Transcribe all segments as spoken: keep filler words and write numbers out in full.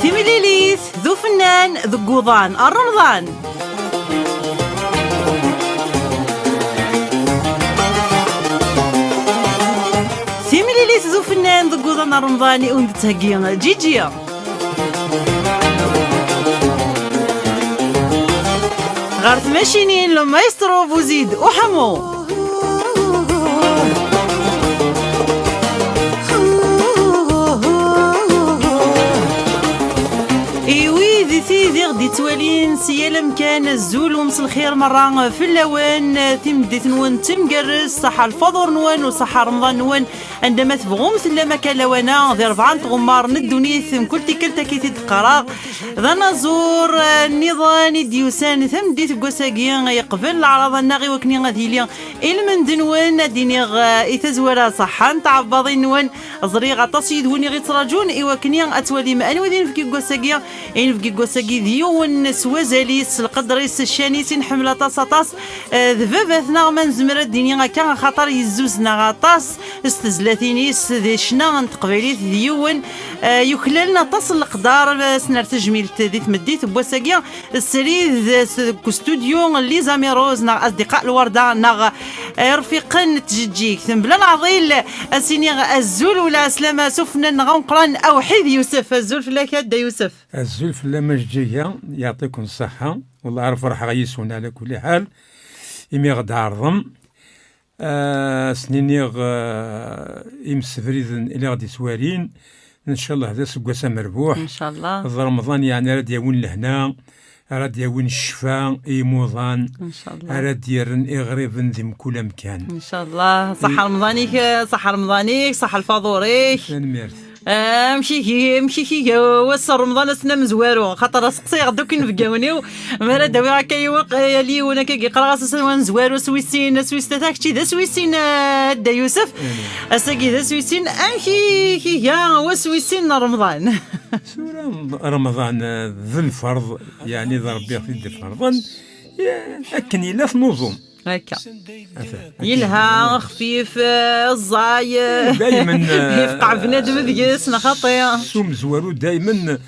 Timlilit d ufennan deg uḍan n Remḍan. Timlilit d ufennan deg uḍan n Remḍan i wen-d-tettheggi Ǧiǧi. Ɣer tmacinin, le maestro Buzid Uḥamu. I wid i tid i ɣ-d-ittwalin si yal amkan, azul umselxir merra fell-awen, timeddit-nwen d timgerrest, ṣaḥa lfaḍur-nwen u ṣaḥa remḍan-nwen, anda ma tebɣum tellam akka lawan-a, di rebɛa n tɣemmar n ddunit, mkul tikkelt akka i t-id-qqareɣ. D anaẓur, eh, nniḍen i d-yusan tameddit n wass-agi, yeqbel leɛraḍa-nneɣ i wakken ad yili i lmend-nwen, ad d-iniɣ, eh, i tazwara ṣaḥḥa n tɛebbaḍin-nwen. Ẓriɣ aṭas yid-wen i ɣ-ittraǧun i wakken ad twalim anwa d inebgi n wass-agi. Inebgi n wass-agi d yiwen s wazal-is, s lqedr-is, s ccan-is i nḥemmel aṭas, aṭas. Eh, d baba-tneɣ, ma nezmer ad d-nini akka, axaṭer yezzuzen-aɣ aṭas s tezlatin-is di ccna n teqbaylit, d yiwen, eh, yuklalen aṭas n leqder, eh, s ner tejmilt di tmeddit n wass-agi. Srid s-, deg ustudyu n Les Amis Roses neɣ Asdiqa Lwarda neɣ irfiqen n tjeǧǧigt. Mebla leɛḍil, ad s-iniɣ azul u lɛeslama s ufennan-nneɣ ameqqran Awḥid Yusef. Azul fell-ak a Dda Yusef. Azul fell-am a Jeǧǧiga, yeɛṭikum ṣṣeḥḥa. Wellah ar ferḥeɣ yis-wen ɛla kulli ḥal, imi ɣ-d-ɛerḍem. Ah, s-niniɣ, ah, imsebriden i la ɣ-d-ittwalin, ncallah d aseggas amerbuḥ. Ncallah. D Remḍan, yeɛni, ara d-yawin lehna, ara d-yawin ccfa i imuḍan, ncallah, ara d-yerren iɣriben di mkul amkan. Ncallah. Ṣaḥ Remḍan-ik, ṣaḥ Remḍan-ik, ṣaḥ lfaḍur-ik. Tanemmirt. Amek i, amek i iga wass n Remḍan, ass-nni amezwaru? Xaṭer aseqsi-aɣ-d akk inebgawen-iw, mi ara d-awiɣ akka yiwen, yal yiwen akka i yeqqar-aɣ ass amezwaru, ass wis sin, ass wis tlata, kečči d ass wis sin, a Dda Yusef. Ass-agi d ass wis sin, amek i iga wass wis sin n Remḍan? Tura Remḍan, eh, d lferḍ, yeɛni d Rebbi i ɣ-t-id-iferḍen, eh, akken yella tnuẓum. Akka. Ata, yelha, xfif, eh, ẓẓay, eh, daymen, eh, yefqeɛ bnadem deg-s, neɣ xaṭi? S umezwaru daymen,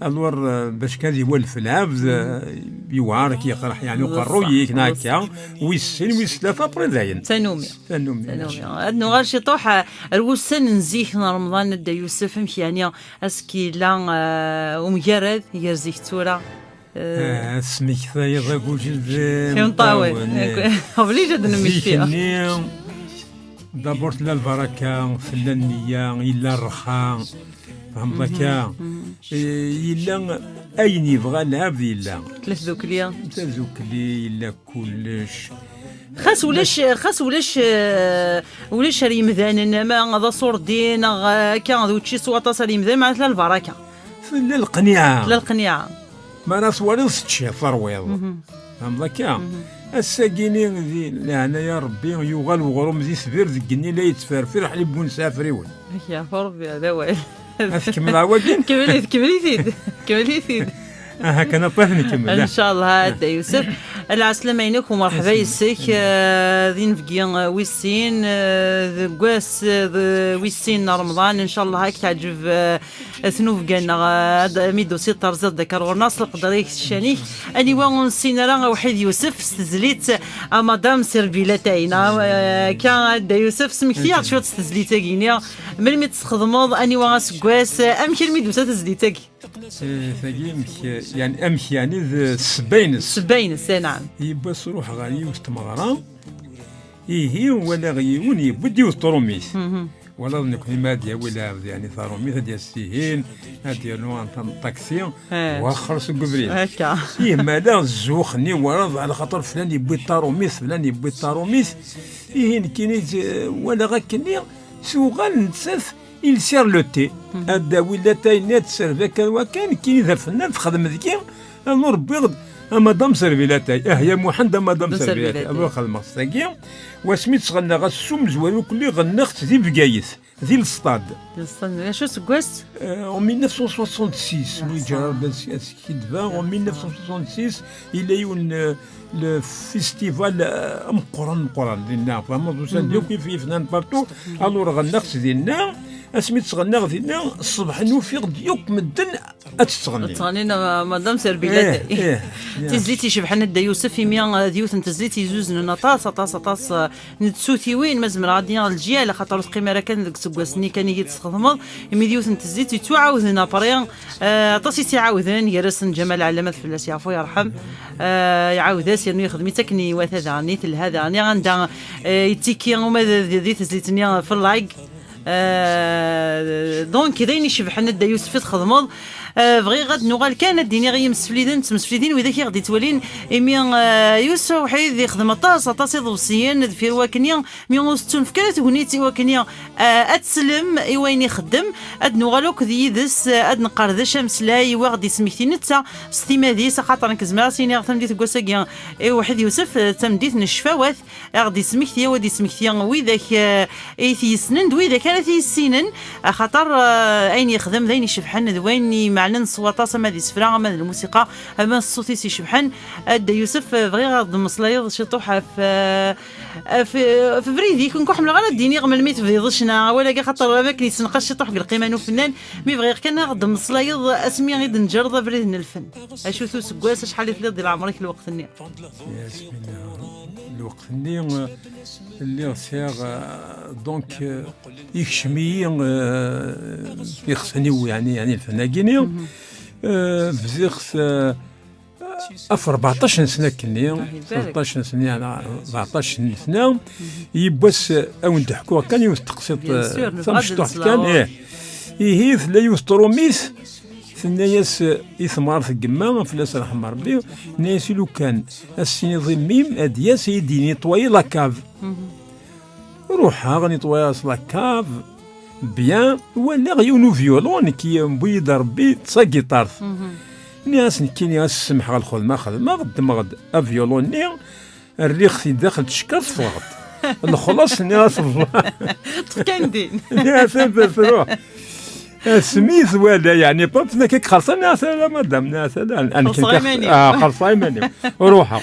alors, eh, bac kan ad iwalef lɛebd, eh, yewɛer ad k-yeqreḥ, yeɛni uqerruy-ik, neɣ akka, wis sin, wis tlata, après dayen. Tanumi. Tanumi. Tanumi. Ad nuɣal ciṭuḥ, eh, ar wussan n zik n Remḍan, a Dda Yusef, amek yeɛni ass-agi yella, eh, umgarad gar zik d tura? Eh, ad tesmektayeḍ agujil d imeṭṭawen. Imeṭṭawen, eh. Obligé ad nemmekti. Zik-nni, d'abord tella lbaraka, tella nniya, yella rrxa. Fehmeḍ akka? Eh, yella ayen yebɣa lɛebd yella. Tella tdukli. Tadukli, yella kullec. Xas ulac, xas ulac, eh, ulac ar yimdanen, ama d aṣurdi, neɣ, eh, akka, d učči s waṭas ar yimdanen, meɛna tella lbaraka. Tella lqniɛa. Tella lqniɛa. Mi ara twaliḍ teččiḍ, terwiḍ. Fehmeḍ akka? Ass-agi-ni di leɛnaya Rebbi yuɣal weɣrum d itbir deg igenni la yettferfir ḥlib bu nesɛa afriwen. Ak yeɛfu Rebbi, d awal. Ad tkemmleḍ wagi? Kemmel-it, kemmel-it-id. Kemmel-it-id. Aha, kan aṭas nkemmel, ah. Ncallah, a Dda Yusef. Lɛeslama-inek u merḥba yes-k, eh, d inebgi, eh, wis sin, eh, deg wass, eh, d wis sin n Remḍan. Ncallah, ad k-teɛǧeb, eh, tnubga-nneɣ, ad, mi d-tusiḍ terẓiḍ-d akka ɣur-neɣ s leqder-ik, s ccan-ik. Aniwa ur nessin ara a Wḥid Yusef s tezlit, a Madame Serbila Tayna, eh, akka a Dda Yusef, smekti-yaɣ cwiṭ s tezlit-agi-ni. Melmi tt-txedmeḍ, aniwa aseggas, amek almi d-tusa tezlit-agi? Eh, tagi amek, eh, yani, amek yani d ssebba-ines? Ssebba-ines, eh, naɛam. Yiwwas ruḥeɣ ɣer yiwet n tmeɣra, ihi walaɣ yiwen yewwi-d yiwet n trumit. Wala d nekni ma ad yawi lɛebd, yani, tarumit, ad d-yas tihin, ad d-yernu anta n ṭaksi, eh, waxer seg ubrid. Akka. Ih, ma la zzux-nni wara, ala xaṭer flan yewwi-d tarumit, flan yewwi-d tarumit. Ihi nekkini, eh, walaɣ akkenni, tuɣal nettat il sert le thé. Ad d-tawi latay-nni, ad tservi akka d wakan, nekkini d afennan, texdem deg-i, anu rebbiɣ-d A Madame Servilatay, ah ya Muḥend, a Madame Servilatay. Aba xedmeɣ s tagi, wasmi tt-ɣennaɣ ass s umezwaru kulli ɣennaɣ-tt di Bgayet, di lestad. Acu seggas? Euh, en mille neuf cent soixante-six, oui, ǧarar bas askidba, en mille neuf cent soixante-six, yella yiwen, euh, le festival, euh, ameqqran, ameqqran, dinna, vraiment, usan-d yakk yif-, yifnan partout, alors ɣennaɣ-tt dinna, asmi tt-ɣennaɣ dinna, ṣṣbeḥ-nni ufiɣ-d yakk medden ad tettɣenni. Ad tettɣenni, na-, Madame Servilatay. Eh, eh, eh. Tizlit icebḥen a Dda Yusef, imi, eh, d yiwet n tezlit yezuznen aṭas, aṭas, aṭas, eh, n tsutiwin, ma zemreɣ ad d-iniɣ leǧyal, axaṭer ur teqqim ara kan deg useggas-nni kan i yi-d-tesxedmeḍ, imi d yiwet n tezlit yettɛawden après, eh, aṭas i tt-iɛawden, gar-asen Ǧamal Ɛellam, ad fell-as yeɛfu yerḥem, eh, iɛawed-as yernu yexdem-itt akken iwata daɣen, i telha daɣen, anda, eh, yettikki uma d, d, di tezlit-nni, eh, fellag. Euh, donc, d ayen icebḥen a Dda Yusef i txedmeḍ. Euh, bɣiɣ ad nuɣal kan ad d-iniɣ i yimsefliden d tmesflidin widak i ɣ-d-ittwalin, imi, euh, Yusef Awḥid ixdem aṭas, aṭas iḍebsiyen deffir wakkenni, mi ur s-tettunefk ara tegnit i wakkenni, euh, ad teslem i wayen ixeddem. Ad nuɣal akk d yid-s, euh, ad nqerdec ameslay i waɣ-d-ismekti netta s timmad-is, axaṭer nekk zemreɣ ad s-iniɣ tameddit n wass-agi i Awḥid Yusef, euh, d tameddit n ccfawat. Aɣ-d-ismekti, awa d-ismekti widak, eh, i t-yessnen d widak ara t-yessinen, axaṭer, eh, ayen yexdem d ayen icebḥen, d wayen imeɛnen s waṭas, ama d isefra, ama d lmusiqa, ama s ṣṣut-is icebḥen. A Dda Yusef, eh, bɣiɣ ad d-temmeslayeḍ ciṭuḥ ɣef, eh, ɣef, ɣef ubrid-ik. Nekk ur ḥemmleɣ ara ad d-iniɣ melmi tebdiḍ ccna, awal-agi, axaṭer am akken yessenqas ciṭuḥ deg lqima n ufennan, mi bɣiɣ kan ad d-temmeslayeḍ asmi i d-neǧreḍ abrid n lfen. Acu-t useggas, acḥal i telliḍ di leɛmer-ik lweqt-nni? Yes, mina, lweqt-nni, eh, lliɣ sɛiɣ, eh, donc, eh, ikcem-iyi, eh, ixṣan-iw, yeɛni, yeɛni lfan-agi-nni. Eh, bdiɣ-t, eh, ɣef rbeɛṭac n sna akkenni, rbeɛṭac n sna, yeɛni, rbeɛṭac n sna, yiwwas, eh, ad wen-d-ḥkuɣ kan yiwet teqsiṭ, eh, tamecṭuḥt kan, ih. Ihi, tella yiwet trumit, tenna-yas i temɣart n yemma, fell-as rrḥem Rebbi, tenna-yas i lukan ad s-tiniḍ i mmi-m, ad d-yas ad yi-d-yinitwayi la cave. Ruḥeɣ, nitwayaɣ-as la cave, bien, walaɣ yiwen uvyulun, nekk yewwi-yi-d Rebbi d tagiṭart. Nniɣ-as nekkini ad s-semḥeɣ lxedma xedmeɣ, ddmeɣ-d avyulun-nni, rriɣ-t-id daxel tcekkart, ffɣeɣ-d. Lexlaṣ, nniɣ-as, ṭṭef kan din. Nniɣ-as, a baba, ruḥ. Asmi twala, yeɛni, pap, tenna-k xerṣa, nniɣ-as, ala, madam, nniɣ-as, ala, xerṣa iman-iw. Ah, xerṣa iman-iw. Ruḥeɣ.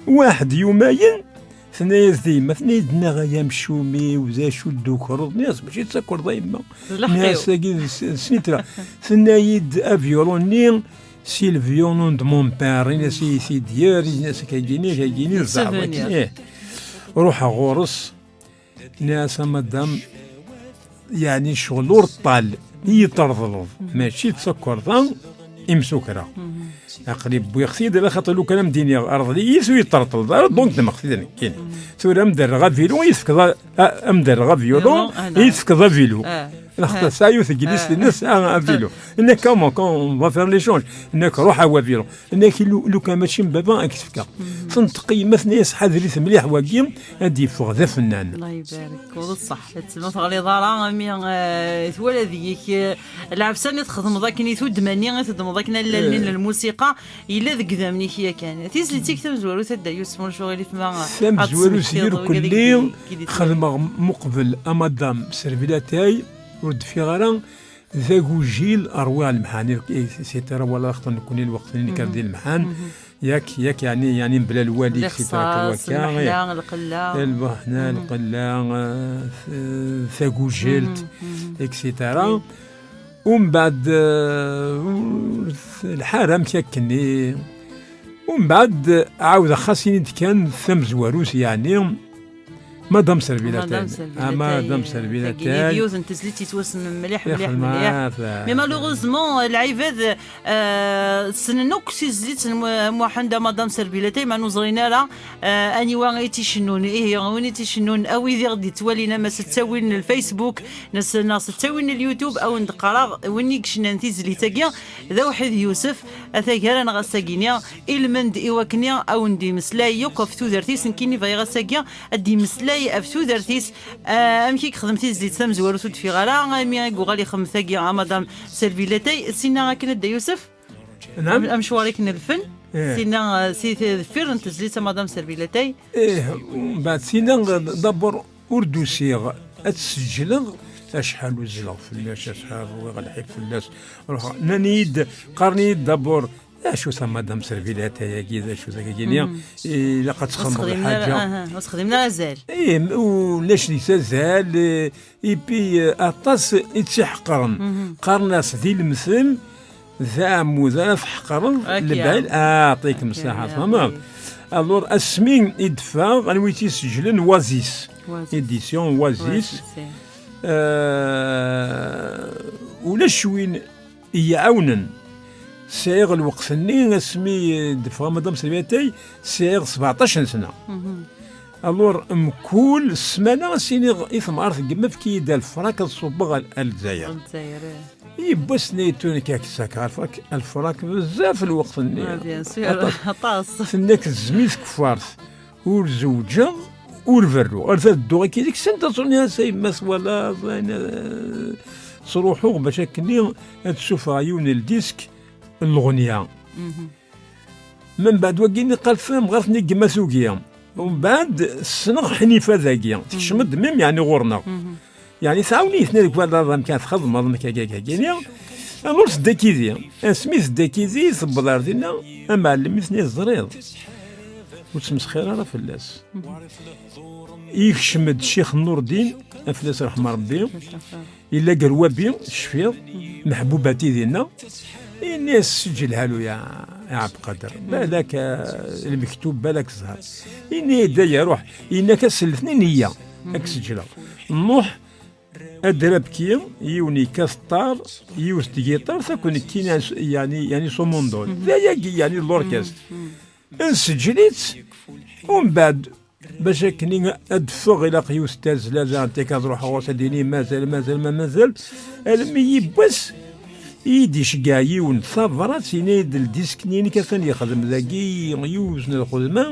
Waḥed yumayen, tenna-yas-d yemma, tenna-yi-d, nniɣ, ay amcum-iw, d acu d-tukreḍ? Nniɣ-as, mačči d takerḍa, a yemma. Nniɣ-as, tagi d s-, d snitra. Tenna-yi-d, avyulun-nni, c'est le violon de mon père, ini-as i t-id-yerr, ini-as akkagini, akkagini, ẓẓeɛḍ akken, ih. Ruḥeɣ ɣur-s, nniɣ-as, a madam, yeɛni ccɣel ur ṭṭal, i yi-treḍleḍ, mačči d takerḍa imsukra. Aql-i wwiɣ-t-id, ala xaṭer lukan am d-iniɣ, rḍel-iyi-t ur yi-treṭṭleḍ ara, donc ddmeɣ-t-id nekkini. Tura am d-rreɣ avilu, i tefkeḍ a-, a-, am d-rreɣ avilu, i tefkeḍ avilu. Lxeṭṭa tesɛa yiwet n teglist-nnes, a, avilu. Nniɣ-ak, comment, quand on va faire l'échange? Nniɣ-ak, ruḥ a wavilu. Nniɣ-ak, lu-, lukan mačči n baba, ad k-t-fkeɣ. Tenṭeq yemma, tenna-yas, ḥader-it mliḥ wagi, ad d-yeffeɣ d afennan. Allah ibarek, u d ṣṣeḥ. Ad tt-, ma teɣliḍ ara, ami, eh, twala deg-k, eh, lɛebsa-nni txedmeḍ akken i tuddma-nni i teddmeḍ akken allalen n lmusiqa, yella deg idammen-ik yakan. Tizlit-ik tamezwarut a Dda Yusef, ur necɣel i tma ad tamezwarut tesmektiḍ wigad i k-d-, i k-d-, xedmeɣ muqbel a madam Servilatay, ur d-ffiɣ ara, d agujil, rwiɣ lemḥan, et cetera, wala axeṭṭer nekkni lweqt-nni nekk ar di lemḥan, yak, yak, yeɛni, yeɛni mebla lwali, et cetera, lixṣaṣ, lmeḥna, lqella. Lmeḥna, lqella, eh, t-, tagujelt, et cetera. Umbeɛd, eh, lḥal amek akkenni. Umbeɛd, ɛawdeɣ xas ini-d kan tamezwarut, yeɛni, Madame Servilatay. Madame Servilatay. Ah, Madame Servilatay. Tagi d yiwet n tezlit yettwassnen mliḥ, mliḥ, mliḥ. Mais malheureusement, lɛibad, euh, ssnen akk tizlit n Mu-, Muḥend a Madame Servilatay, ma ur ẓrin ara, euh, aniwa i tt-icennun. Ihi, win i tt-icennun, a wid i ɣ-d-yettwalin, ama s ttawil n Facebook, neɣ s, neɣ s ttawil n YouTube, a wen-d-qqareɣ, win i icennan tizlit-agi, d Awḥid Yusef, a taggara neɣ ass-agi-nni, ilmend i wakken a wen-d-imeslay yakk ɣef tudert-is, nekkini bɣiɣ ass-agi ad d-imeslay ɣef tudert-is, ah, amek i yexdem tizlit tamezwarut ur d-teffiɣ ara, imi i yuɣal ixdem tagi, a Madame Servilatay, sinna akken a Dda Yusef? Naam. Am-, amecwar-ik n lfen? Eh. Tinna, eh, si t-, deffir n tezlit a Madame Serbilatay. Eh, mbeɛd tinna, eh, d'abord, ur d-usiɣ ad tt-sǧeleɣ, acḥal uzzleɣ fell-as, acḥal ṛwiɣ lḥif fell-as. Ruḥeɣ, nnan-iyi-d, qqaren-iyi-d d'abord, "Acu ta Madame Serbilatay-agi, d acu tagagi-nni?" Mhm. Ilaq ad txedmeḍ lḥaǧa. Aha, ur texdimen ara azal. Eh, ulac di tazal, eh, Et puis, euh, aṭas i tt-iḥeqren. Mhm. Qqaren-as di lemtel, d aɛmud ara tḥeqreḍ, lebɛid, ah, aṭikem ṣṣaḥa, tfehmeḍ? Alors, asmi i d-teffeɣ, anwa i tt-isejlen? Oasis. Oasis. Édition Oasis. Oasis, eh. Euh, ulac win i yi-ɛawnen. Sɛiɣ lweqt-nni, asmi d-teffeɣ Madame Serbilatay, sɛiɣ sbeɛṭac n sna. Mhm. Alors, mkul ssmana, as-iniɣ i temɣart n yemma, efk-iyi-d alfrak ad ṣubbeɣ ar, ar Lezzayer. Ar Lezzayer, eh. Yiwwas-nni tura nekk ad k-ssakaɣ alfrak, alfrak bezzaf lweqt-nni. Ah, bien sûr, aṭas. Aṭas. Tenna-k tezmi tkeffart, ur zewǧeɣ, ur berruɣ. Ar ta dduɣ akka dik, send ad ẓuniɣ a yemma twalaḍ, ayen, eh, sruḥuɣ bac akkenni ad ssufɣeɣ yiwen n ldisk n leɣnya. Mhm. Mbeɛd wagi-nni qqal temɣart-nni n yemma tugi. Mbeɛd ssneɣ Ḥnifa dagi. Tekcem-d mim, yeɛni, ɣur-neɣ. Mhm. Yeɛni tɛawen-iyi-ten deg wadaḍ, amek ara txedmeḍ, amek akka, akka, akka, akka. Alors tedda kidi. Asmi tedda kidi, tewweḍ ar dinna, amɛellem i ten-teẓriḍ. Ur ttmesxir ara fell-as. Mhm. Yekcem-d Ccix Nurdin, ad fell-as rrḥem Rebbi. Yella Gerwabi, cfiɣ, Meḥbubati dinna. Ini-as, seǧǧ lḥal ya, ya Ɛebqader. Balak, eh, lmektub, balak ẓhar. Ini-d, aya, ruḥ. Yenna-k ass n letnin, iyya, ad k-seǧleɣ. Nruḥ, adrabki, yiwen yekkat ṭṭar, yiwet tgiṭart, akk nekkini, yeɛni, yeɛni s umundul. D ayagi, yeɛni, l'orchestre. Nseǧǧel-itt, umbeɛd, bac akken ad d-ffeɣ, ilaq yiwet n tazzla, daɣen tek ad ruḥeɣ ɣur-s, ad d-ini mazal, mazal, ma mazal. Almi yiwwas i yi-d-iceggeɛ yiwen tabrat, yenna-yi-d ldisk-nni-inek atan yexdem dagi yiwet n lxedma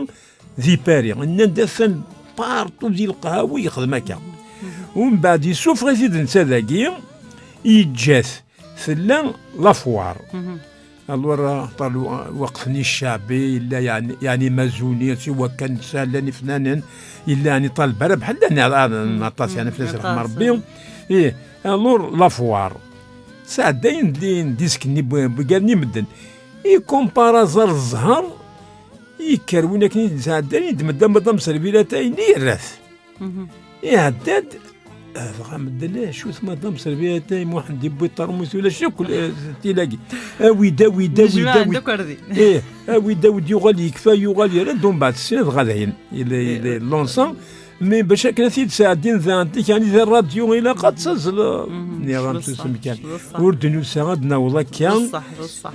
di Paris. Nnan-d atan partout di leqhawi yexdem akka. Umbeɛd yessufeɣ-it-id netta dagi, yeǧǧa-t. Tella lafwar. Mhm. Alors, axaṭer lwa-, lweqt-nni ccaɛbi, yella yeɛni, yeɛni mazuni, si wakka netta llan ifnanen, yella yeɛni ṭaleb ara bḥal llan, mm, aṭas, yeɛni, fell-as rrḥem Rebbi. Ih, alors, lafwar. Sɛeddayen-d li-, disk-nni bu-, bugar-nni medden. Ikumpar aẓar d zzher, yekker win akken i d-sɛeddayen, yeddem-d Madame Serbilatay-nni, yerra-t. Mhm. Iɛedda-d, ah, dɣa medden, eh, acu-t Madame Serbilatay, Muḥend yewwi ṭarmus, ulac akk, eh, tila-agi. Awi-d, awi-d, awi-d, awi-d. Ih, awi-d, awi-d, yuɣal yekfa, yuɣal yerra-d, umbeɛd ssya dɣa dayen. Il est, il est lancé. Mais bac akken ad t-id-sɛeddin daɣen, yeɛni di rradyu ilaq ad tazzleḍ. Mhm. Nniɣ-am susem kan. Ur d-nusa ad naweḍ akka.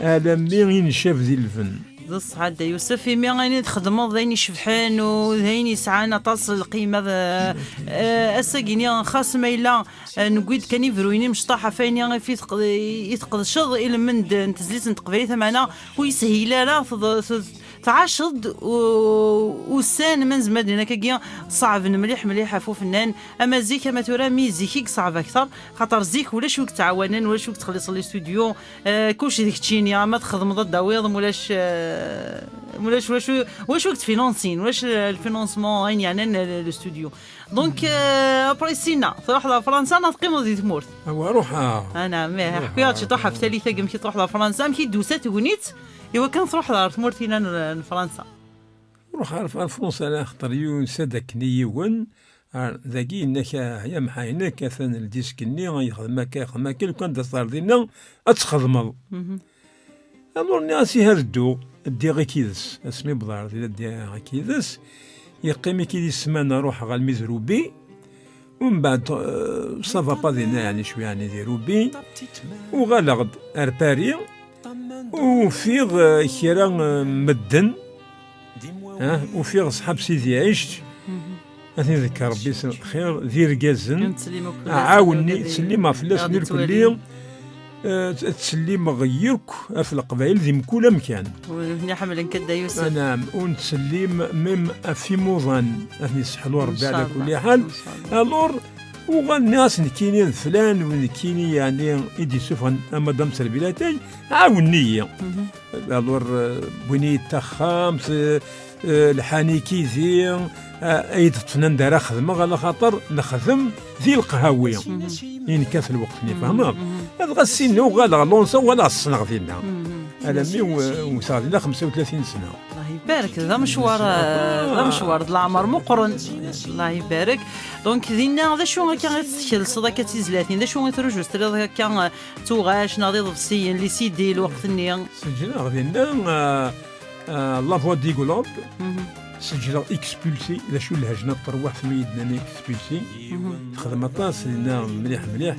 Alammi i ncab di lben. D ṣṣeḥ a Dda Yusef, imi ayen i txedmeḍ d ayen icebḥen u d ayen yesɛan aṭas n lqima. D, eh, ass-agi-nni, xas ma yella, eh, newwi-d kan ibruyen imecṭaḥ ɣef wayen i fi tq-, i tqedceḍ i lmend n tezlit n teqbaylit, ameɛna ur yeshil ara, tḍ-, tḍ-, tɛaceḍ u-, ussan, ma nezmer ad d-nini akkagi, ṣeɛben mliḥ, mliḥ ɣef ufennan, ama zik, ama tura, mi zik i yeṣɛeb akteṛ, xaṭer zik ulac wi yettɛawanen, ulac wi yettxelliṣen les studios, Eh, kullec d keččini, ama txedmeḍ ad d-tawiḍ, mulac, eh, mulac wacu, wacu i yettfinansin, ulac, eh, le financement, ayen yeɛnan, eh, le studio. Donc, eh, après sina, truḥeḍ ɣer Fransa neɣ teqqimeḍ di tmurt? Awa, ruḥeɣ. Ah, naɛam, eh, ruḥeɣ. Ḥku-yaɣ-d ciṭuḥ ɣef tallit-agi, amek i truḥeḍ ɣer Fransa, amek i d-tusa tegnit i wakken truḥeḍ ɣer tmurt-inna n, n Fransa? Ruḥeɣ ɣer, ɣer Fransa, ala xaṭer yusa-d akken i yiwen, Ah, dagi yenna-k, ah, ya mḥaynek, atan ldisk-nni, yexdem akka, yexdem akka, lukan d as-ɣer dinna, ad txedmeḍ. Mhm. Alors nniɣ-as, ihi ad dduɣ, ddiɣ i yid-s. Asmi wwḍeɣ ɣer dinna, ddiɣ i yid-s. Yeqqim-ik di ssmana, ruḥeɣ almi d Rubi. Umbeɛd, euh, ça va pas dinna, yeɛni cwi, yeɛni di Rubi. Uɣaleɣ-d ar Paris. Ufiɣ, eh, kra, eh, medden, eh, ufiɣ ṣṣḥab Sidi Ɛic, ad ten-iḍegger Rebbi s lxir, d irgazen, ɛawen-ni, ttsellimeɣ fell-asen irkelli, eh, ttsellimeɣ yakk ɣef Leqbayel di mkul amkan. Win ḥemmlen-k a Dda Yusef. Anɛam, u nettsellim même ɣef imuḍan, ad ten-isseḥlu Rebbi ɛla kulli ḥal. Inchallah. Alors, Uɣal nniɣ-as nekkini d flan, u nekkini yeɛni i d-yessufɣen a Madame Serbilatay, ɛawnen-iyi. Alors, eh, wwin-iyi-d taxxamt, eh, eh, lḥan ikidi, eh, ay d-ṭṭfen anda ara xedmeɣ, ala xaṭer nexdem di lqhawi. I nekkat lweqt-nni, fehmeḍ? Ad ɣas sin uɣaleɣ lansa, uɣaleɣ ssneɣ dinna. Alammi w-, wteɣ dinna xemsa u tlatin sna. Allah ibarek, d amecwar, d amecwar, d leɛmer meqqren. Allah ibarek. Donc, dinna, d acu akka i teskelseḍ akka d tizlatin? D acu i trujustriḍ akka, eh, d tuɣac neɣ d iḍebsiyen, les C D, lweqt-nni? Seǧǧleɣ dinna, eh, eh, La Voix d'Igolop, seǧǧleɣ Expulsé, d acu lhejna n terwiḥt mi yi-d-nnan Expulsé. Texdem aṭas dinna, mliḥ, mliḥ.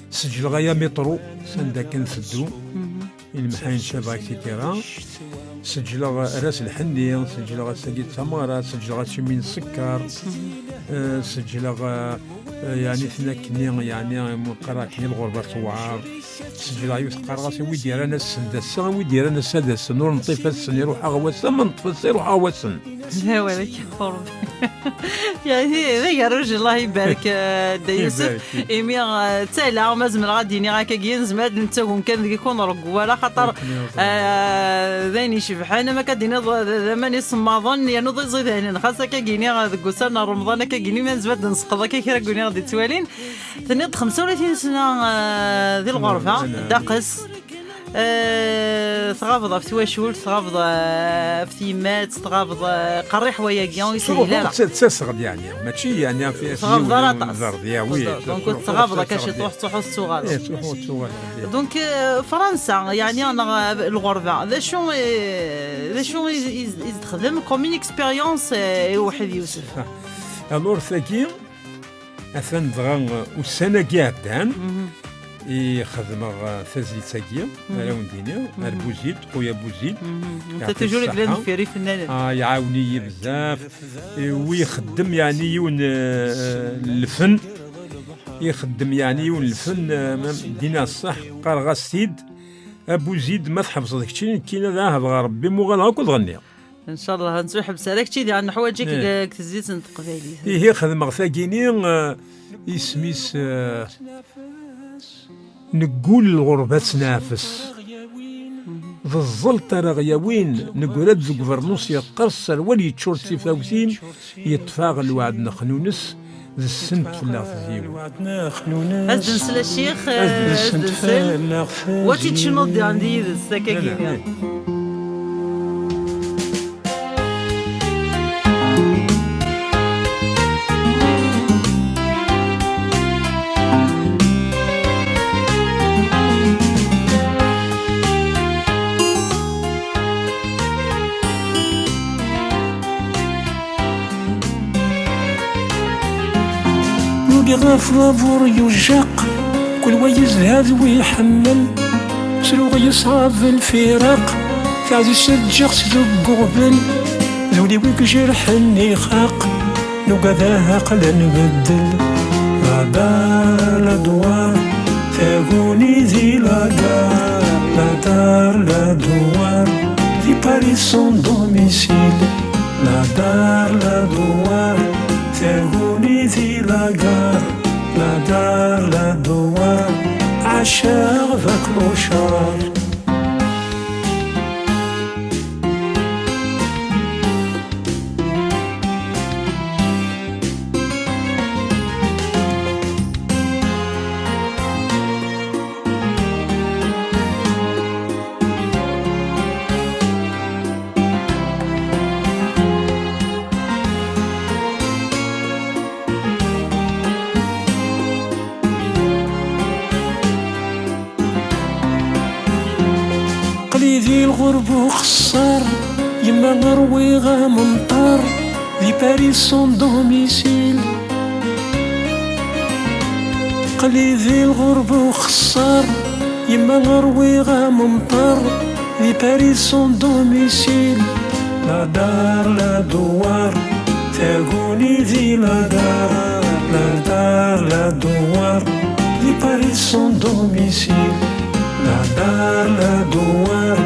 Seǧǧleɣ aya Métro, sanda kan seddu. I lemḥayen cabeɣ, et cetera. Seǧǧleɣ Ras Lḥenni, seǧǧleɣ ass-agi d tameɣra, seǧǧleɣ asimi n Sekkar, eh, seǧǧleɣ, eh, eh, yeɛni tin akkenni, yeɛni, imi qqareɣ akkenni lɣerba tewɛer. Seǧǧleɣ yiwet qqareɣ-as, wid yerran ass-n d ass-a, wid yerran ass-a d ass-n, ur nṭif ass-n, iruḥ-aɣ wass-a, ma neṭṭef ass-a, iruḥ-aɣ wass-n. D awal akka ɣur-m. Yeɛni, d agerruj, Allah ibarek, eh, Dda Yusef. Ibarek. Imi, eh, ttaleɣ, ma zemreɣ ad d-iniɣ akkagi, nezmer ad nettagem kan deg-k ur nreggel ara, xaṭer, eh, d ayen icebḥen, am akka d-tiniḍ, d, d aman isemmaḍen, yernu d iẓidanen, xas akkagini, eh, deg ussan n Remḍan, akkagini, ma nezmer ad d-nesqeḍ akka kra n win i ɣ-d-ittwalin. Tenniḍ-d xemsa u tlatin sna, eh, di lɣerba, daqes. Eh, tɣabeḍ ɣef twacult, tɣabeḍ, eh, ɣef tyemmat, tɣabeḍ, eh, qerriḥ wayagi, ur yeshil ara. Ttaseɣ-d, yeɛni, mačči, yeɛni, ɣef, ɣef tɣabeḍ ara yiwen aṭas. Wi, donc, ur tettɣabeḍ akka ciṭuḥ, tettruḥuḍ, tettruḥuḍ, tettruḥuḍ. Donc, eh, Fransa, yeɛni, neɣ, eh, lɣerba, d acu, eh, d acu i, i, i s-d-texdem comme une expérience, eh, i Weḥid Yusef? Alors, tagi, atan dɣa ussan-agi iɛeddan i xedmeɣ, uh, tazlit-agi, ara wen-d-iniɣ, ar Buzid, Xuya Buzid. Netta toujours yella deffir ifennanen. Ah, iɛawen-iyi bezzaf. I, u ixeddem, yeɛni, yiwen, uh, n lfen. Ixeddem, yeɛni, yiwen n lfen, uh, ma dina ṣṣeḥ, qqareɣ-as-t-id. A Buzid, ma tḥebseḍ keččini, nekkini ad ɛahdeɣ Rebbi, muɣaleɣ akk ad ɣenniɣ. Ncallah, ur nettwaḥebbes ara kečči, diɣ neḥwaǧ-ik deg tezlit n teqbaylit. Ihi xedmeɣ tagini, eh, isem-is, eh, Neggul lɣerba ad tneɛfes. D ẓẓelt ara ɣ-yawin, neggra-d deg ubernus yeqqers, serwal yeččur d tifawtin, yeṭṭef-aɣ lweɛd n xnunes, d ssent fell-aɣ tziwin. Ad d-nsel a ccix, ad d-nsel. Wa tt-iččen diɣen d yid-s, akka gini. Nugi ɣef waburyu jaq, kul wa yezha d wi iḥemmel. Sruɣ yeṣɛab lfiraq, taɛzizt ǧǧiɣ-tt deg uɣbel. D ul-iw i ijerḥen ixaq, nugad aha aql-a nbeddel. La dar, la douar, taguni di la gare. La dar, la douar, di Paris sans domicile. La dar, la douar, taguni di la gare. La dar, la douar, ɛaceɣ d aklucar. Aql-i di lɣerba uxeṣṣar, yemma rwiɣ amenṭar, di Paris sans domicile. Aql-i di lɣerba uxeṣṣar, yemma rwiɣ amenṭar, di Paris sans domicile. La dar, la douar, taguni di la gare. La dar, la douar, di Paris sans domicile. La dar, la douar,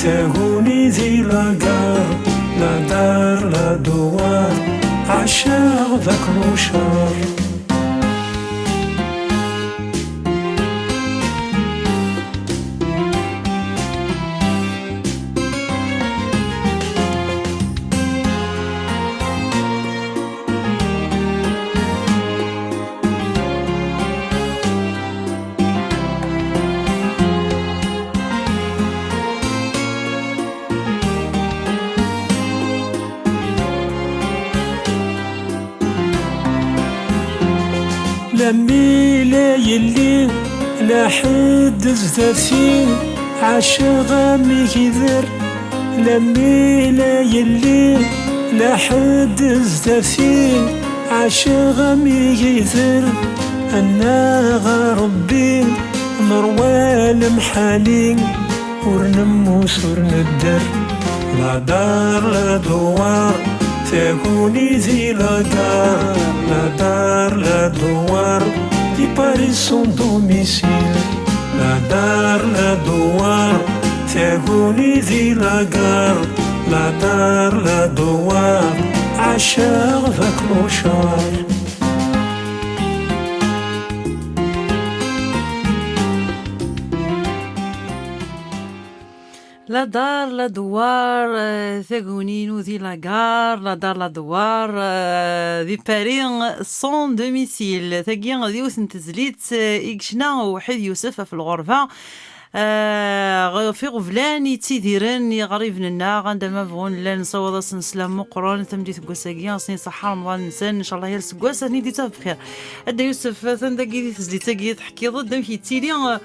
taguni di la gare. La dar, la douar, ɛaceɣ d aklucar. Ammi la yelli, la ḥedd zdat-i, ɛaceɣ am igider. Lammi la yelli, la ḥedd zdat-i, ɛaceɣ am igider. Annaɣ a Rebbi, nerwa lemḥani, ur nemmut ur nedder. La dar, la douar, taguni di la gare. La dar, la douar, di Paris son domicile. La dar, la douar, taguni di la gare. La dar, la douar, ɛaceɣ d aklucar. La dar, la douar, eh, taguni-inu di la gare, la dar, la douar, eh, di Paris, son domicile. Tagi d yiwet n tezlit, eh, i yecna Uḥid Yusef ɣef lɣerba, eh, ɣef iɣeblan yettidiren, iɣriben-nneɣ, anda ma bɣun llan, nessawaḍ-asen sslam meqqren, tameddit n wass-agi, asen iṣaḥḥa Remḍan-nsen, ncallah yal seggas, ad ten-id-ittaf bxir. A Dda Yusef, atan dagi di tezlit-agi teḥkiḍ-d amek yettili, eh,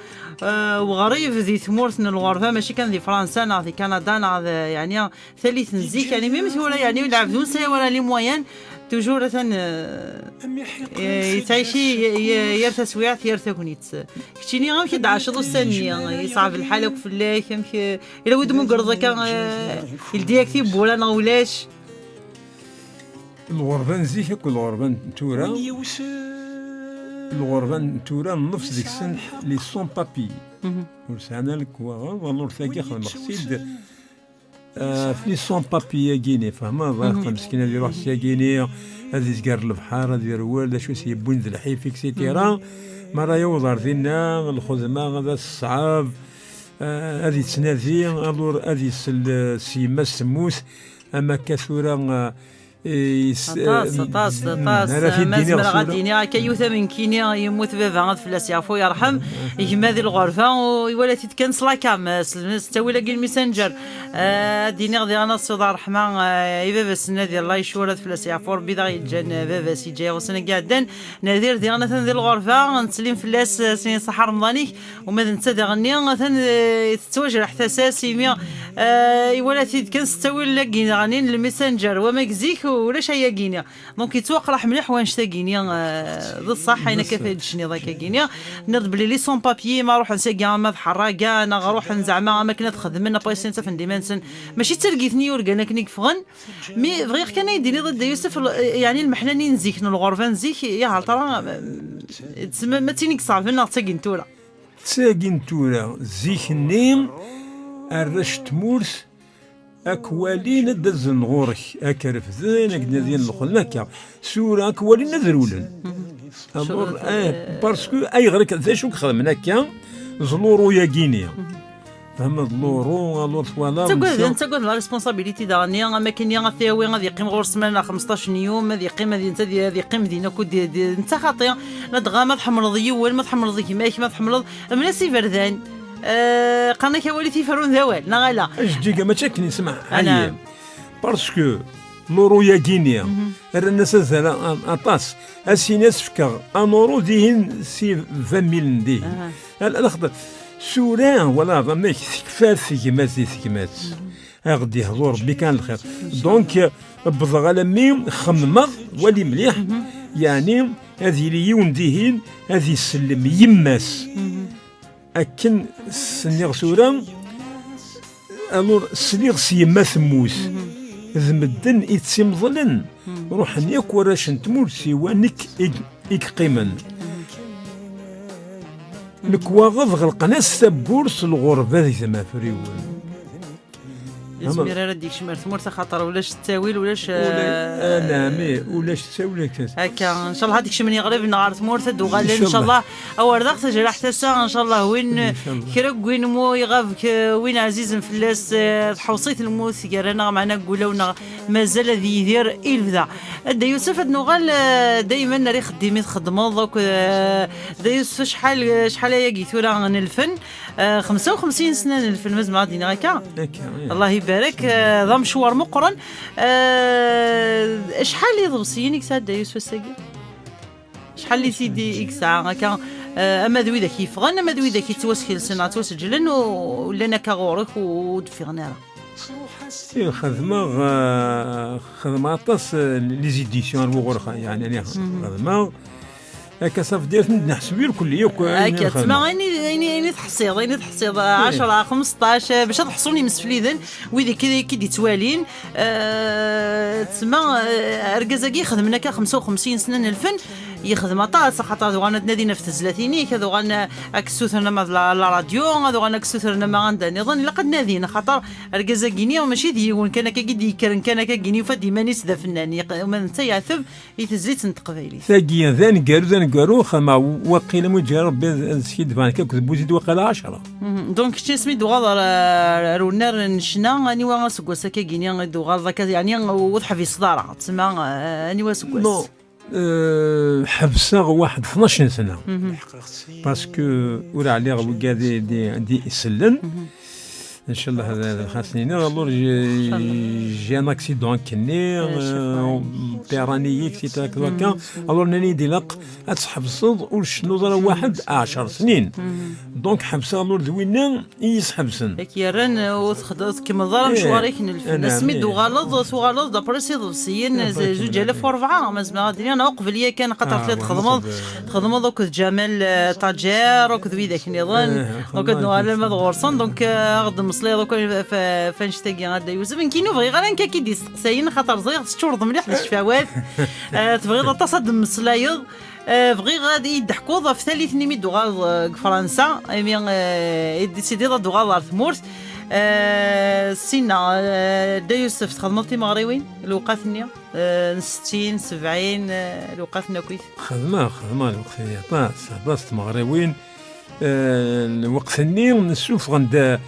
eh, uɣrib di tmurt n lɣerba, mačči kan di Fransa neɣ di Kanada neɣ d, yeɛni, tallit n zik, yeɛni, même tura, yeɛni, lɛebd ur nesɛi ara les moyens, toujours atan, eh, eh, yettɛici y-, y-, yir taswiɛt, yir tagnit. Keččini, amek i d-tɛaceḍ ussan-nni? Yeṣɛeb lḥal akk fell-ak? Amek, eh, yella wi d-tmugreḍ akka, eh, yeldi-yak tiwwura neɣ ulac? Lɣerba n zik akked lɣerba n tura. Lɣerba n tura, nnefs deg-sen les sans-papiers. Ur sɛan ara lekwaɣeḍ, alors tagi xedmeɣ-tt-id. Ah, les sans-papiers-agi-ni, fehmeḍ, axeṭṭer meskin ad iruḥ syagi-ni, ad izger lebḥer, ad irwel, d acu i s-yewwin d lḥif, et cetera. Mi ara yaweḍ ar dinna, lxedma ad as-teṣɛeb, ah, ad yettnadi, alors ad isel, eh, s yemma-s temmut, am akka tura, ah, is-, aṭas, eh, aṭas, mm, aṭas. Ara t-id-iniɣ ma zemreɣ ad tura. D-iniɣ akka, yiwet am nekkini, yemmut baba, ad fell-as yeɛfu yerḥem, gma di lɣerba, u iwala-t-id kan s la cam, s, s ttawil-agi n Messenger. Eh, ad d-iniɣ diɣen ad siweḍ ṛṛeḥma, eh, i baba-s-nni, di Allah yecwur, ad fell-as yeɛfu Rebbi, d aɣ-yeǧǧan, eh, baba-s, yeǧǧa-yaɣ ussan-agi iɛeddan. Nadir diɣen atan di lɣerba, nettsellim fell-as, eh, s ṣṣeḥḥa Remḍan-ik. Uma d netta daɣenni, atan, eh, tettwajreḥ tasa-s, imi, eh, iwala-t-id kan s ttawil-agi daɣenni n lmessenger, wama deg zik ulac ayagi-ni. Donc yettwaqraḥ mliḥ wanect-agi-ni, eh, d ṣṣeḥ, ayen akka d ṣṣeḥ. Tecniḍ akka-gini. Tenniḍ belli les sans-papiers ma ruḥen syagi ama d ḥerraga, neɣ ruḥen zeɛma am akken ad xedmen, après sin ttafen-d iman-nsen. Mačči d targit-nni yurgan akken i yeffɣen. Mi bɣiɣ kan ad yi-d-tiniḍ a Dda Yusef, l-, yeɛni lmeḥna-nni n zik, n lɣerba n zik, ya hal tara, eh, tezmer, ma d tin i iṣeɛben neɣ d tagi n tura? D tagi n tura, zik-nni, arrac n tmurt, ad k-walin, ad d-azzen ɣur-k, ad k-refden, ad k-d-nadin lxedma akka. Tura ad k-walin, ad rewlen. Alors, eh, parce que ayɣer akka, d acu i ixedmen akka, ẓluru-yagi-ni? Fehmeḍ, luru, alors twalaḍ, ttagaden, netta ttagaden la responsabilité daɣenni, am akken ad t-yawi, ad yeqqim ɣur-s ma xmesṭac n yum, ad yeqqim, ad, ad, ad yeqqim din akk, di, di, netta xaṭi, ladɣa ma tḥemmleḍ yiwen, ma tḥemmleḍ gma-k, ma tḥemmleḍ, mel-as iberdan. Eh, qqaren-ak awal i t-iferrun d awal, neɣ ala? Ajeǧǧig-a mačči akken yesmeḥ. Anɛam. Parce que luru-yagi-ni, rran-as azal a-, a-, aṭas. A sin-as fkeɣ anuru dihin si vingt mille n dihin. Aha. Al-, alaxeṭer, tura, wala, amek tekfa tegmat di tegmat. Ad ɣ-d-yehḍu Rebbi kan lxir. Donc, wwḍeɣ alammi xemmemeɣ, wali mliḥ, yeɛni ad yili yiwen dihin ad isellem yemma-s. Akken s-nniɣ tura, alors sliɣ s yemma temmut. D medden i tt-imḍlen, ruḥen yakk warrac n tmurt, siwa nekk i, i yeqqimen. Lekwaɣeḍ ɣelqen-as tawwurt, lɣerba di tmafriwen. Ur yezmir ara ad d-yekcem ar tmurt, axaṭer ulac ttawil, ulac, ula-, eh, anɛam, ih, ulac ttawil akka. Akka, ncallah ad d-kecmen yiɣriben ɣer tmurt, ad d-uɣalen, ncallah. Ncallah. Awer daɣ tajraḥt ass-a, ncallah, win, ncallah, kra n win mu iɣab, k-, win ɛzizen fell-as, eh, tḥewṣi-t lmut, gar-aneɣ, meɛna deg wulawen-nneɣ mazal ad yidir i lebda. A Dda Yusef, ad nuɣal, eh, daymen ar ixeddim i txeddmeḍ akk, eh, Dda Yusef, acḥal, acḥal ayagi tura n lfen? Eh, xemsa u xemsin sna n lfen, ma zemreɣ ad d-iniɣ akka. Akka, ih. Allah ibarek, eh, d amecwar meqqren. Eh, acḥal iḍebsiyen i yesɛa Dda Yusef ass-agi? Acḥal n les C D i yesɛa akka, eh, ama d widak yeffɣen, ama d widak yettwaskelsen, ttwaseǧlen, u, u llan akka ɣur-k, u, ur d-ffiɣen ara? Ih, xedmeɣ, eh, xedmeɣ aṭas, eh, les éditions ar wuɣur xa-, yeɛni, ani xedmeɣ. Akka, ça veut dire, neḥseb irkelli akk ayen akka, ara xedmeɣ. Ayen i, ayen i, ayen i teḥṣiḍ, ayen i teḥṣiḍ, eh, ɛecra, xemseṭṭac, eh, bac ad ḥṣun yimsefliden, wid i k-, i k-id-ittwalin, eh, tsemma, eh, argaz-agi ixedmen akka xemsa u xemsin sna n lfen, yexdem aṭas, axaṭer ad uɣalen ad nadin ɣef tezlatin-ik, ad uɣalen ad k-ssutren ama d la, la radio, ad uɣalen ad k-ssutren ama anda nniḍen, ilaq ad nadin, axaṭer argaz-agi-nni mačči d yiwen kan akka i d-yekkren kan akka-gini, yufa-d iman-is d afennan, yeq-, ma d netta yeɛteb i tezlit n teqbaylit. Tagi d aneggaru, d aneggaru, xedmeɣ waqila ma yeǧǧa Rebbi ad, ad skiddbeɣ nekk akked Buzid waqila ɛecra. Mhm. Donc, kečč asmi d-tuɣaleḍ ar, ar, ar unnar n ccna, aniwa aseggas akka-gini i d-tuɣaleḍ akka, yeɛni ur teḥbiseḍ ara, tsemma, eh, aniwa aseggas? Non. Euh, ḥebseɣ waḥed tnac n sna. Parce que ur ɛliɣ wigad i, di, di isellen. Inchallah, ad, ad xas nini, alors j'ai, j'ai un accident akkenni, euh, terrani, et cetera, akka. Alors nani-d ilaq ad tḥebseḍ ur tcennuḍ ara waḥed ɛecr snin. Donc ḥebseɣ alors d winna i yi-sḥebsen. Yak yerran, ur txed-, ur tkemmleḍ ara mecwar-ik n lfen. Asmi d-tuɣaleḍ, tuɣaleḍ d après s iḍebsiyen, zuǧ alaf u rebɛa, ma zemreɣ ad d-iniɣ, neɣ uqbel yakan, xaṭer tella txedmeḍ, txedmeḍ akked Ǧamal, eh, Ṭaǧer, akked widak nniḍen. Donc ad nuɣal alma d ɣur-sen. Donc, eh, ad ɣ-d-mmeslayeḍ akk f-, f-, f annect-agi, a Dda Yusef. Nekkini ur bɣiɣ ara nekk ad k-id-isteqsayen, xaṭer ẓriɣ teččureḍ mliḥ d ccfawat. Eh, tebɣiḍ aṭas ad d-mmeslayeḍ. Eh, bɣiɣ ad iyi-d-teḥkuḍ ɣef tallit-nni mi d-tuɣaleḍ, eh, deg Fransa, imi, eh, i d-tessidiḍ ad d-tuɣaleḍ ɣer tmurt. Eh, sinna, eh, Dda Yusef, txedmeḍ timeɣriwin, lewqat-nni, eh, n settin, sebɛin, eh, lewqat-nni akkit? Xedmeɣ, xedmeɣ lweqt-nni aṭas, aṭas tmeɣriwin. Eh, lweqt-nni ssufɣen-d, eh,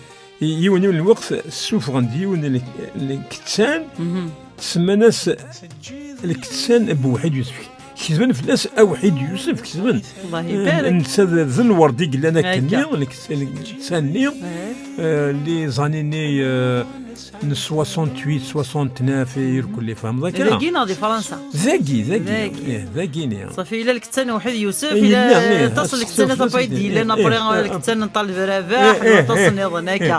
yiwen, yiwen lweqt ssufɣen-d yiwen n lk-, lkettan, semman-as lkettan n Buḥid Yusef. Ketben fell-as Awḥid Yusef, ketben. Allah ibarek. Netta d, d lwerd i yellan akkenni, lkettan-nni, eh, les années-nni, eh, n soixante-huit, soixante-neuf, irkelli, fehmeḍ akka? Dagi neɣ di Fransa? Dagi, dagi. Dagi. Eh, dagi-nni. Ṣafi, yella lkettan n Awḥid Yusef, yella aṭas n lkettanat après i d-yellan, après lkettan n Ṭaleb Rabeḥ, aṭas nniḍen akka.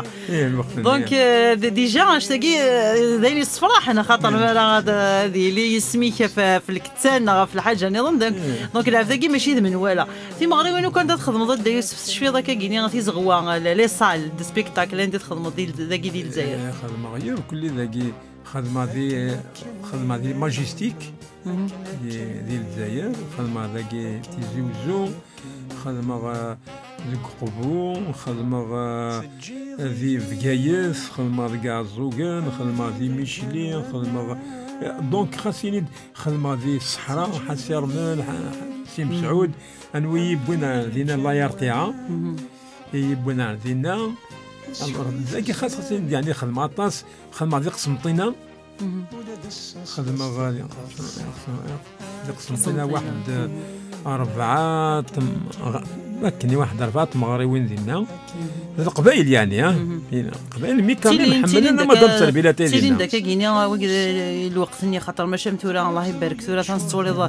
Donc, eh, d-, déjà, annect-agi, eh, d ayen yessefraḥen, axaṭer mi ara ad, ad yili yisem-ik ɣef, ɣef lkettan neɣ ɣef lḥaǧa nniḍen, donc, donc lɛebd-agi mačči d menwala. Timeɣriwin akk anda txedmeḍ a Dda Yusef, tecfiḍ akka-gini tizeɣwa, les, les salles de spectacle anda txedmeḍ di, dagi di Lezzayer? Eh, xedmeɣ irkelli dagi, xedmeɣ di, xedmeɣ di Majestic, di, di Lezzayer, xedmeɣ dagi Tizi Uzzu, xedmeɣ, eh, deg Uqbu, xedmeɣ, eh, di Bgayet, xedmeɣ deg Iɛeẓẓugen, xedmeɣ di Micli, xedmeɣ, eh, donc xas ini-d xedmeɣ di Ṣṣeḥra, Ḥasi Rmel, Ḥa-, Ḥa-, Si Mesɛud, anwa i yi-wwin ar dinna, la yartiɛa, i yi-wwin ar dinna. Alors, dagi xas, xas ini-d, yeɛni xedmeɣ aṭas, xedmeɣ di Qsenṭina, xedmeɣ, eh, di Qsenṭina waḥed, eh, rebɛa tem-, ɣ-, akken i waḥed rebɛa tmeɣriwin dinna. D Leqbayel, yeɛni, ah? Leqbayel, mi kan ḥemmlen Madame Serbilat dinna. Tilin d akka-gini, ah, wigi, eh, lweqt-nni, xaṭer mačči am tura, Allah ibarek, tura tansettwaliḍ,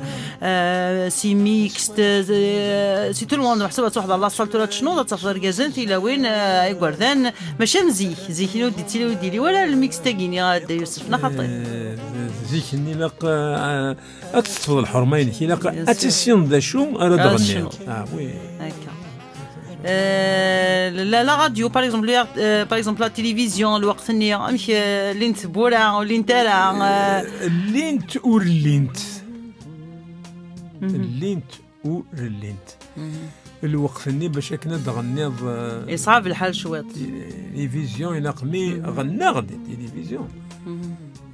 eh, si mixte, eh, si tout le monde, meḥsub ad truḥeḍ ɣer la salle tura ad tecnuḍ, ad tafeḍ irgazen, tilawin, eh, igerdan, mačči am zik, zik-nni ur d-yettili, ur d-yili wala lmixte-agi-nni, a Dda Yusef, neɣ xaṭi? Eh, zik-nni ilaq, eh, ad teṭṭfeḍ lḥerma-inek, ilaq ad tissineḍ d acu ara d-tɣenniḍ. Ah, oui. Akka. Eh, la, la radio, par exemple, le, eh, par exemple, la télévision, lweqt-nni, amek, eh, llint tewwura, ur llint ara, eh? Eh, llint ur llint. Llint ur llint. Lweqt-nni bac akken ad d-tɣenniḍ, eh, yeṣɛeb lḥal cwiṭ. Télévision, ilaq mi ɣennaɣ di télévision.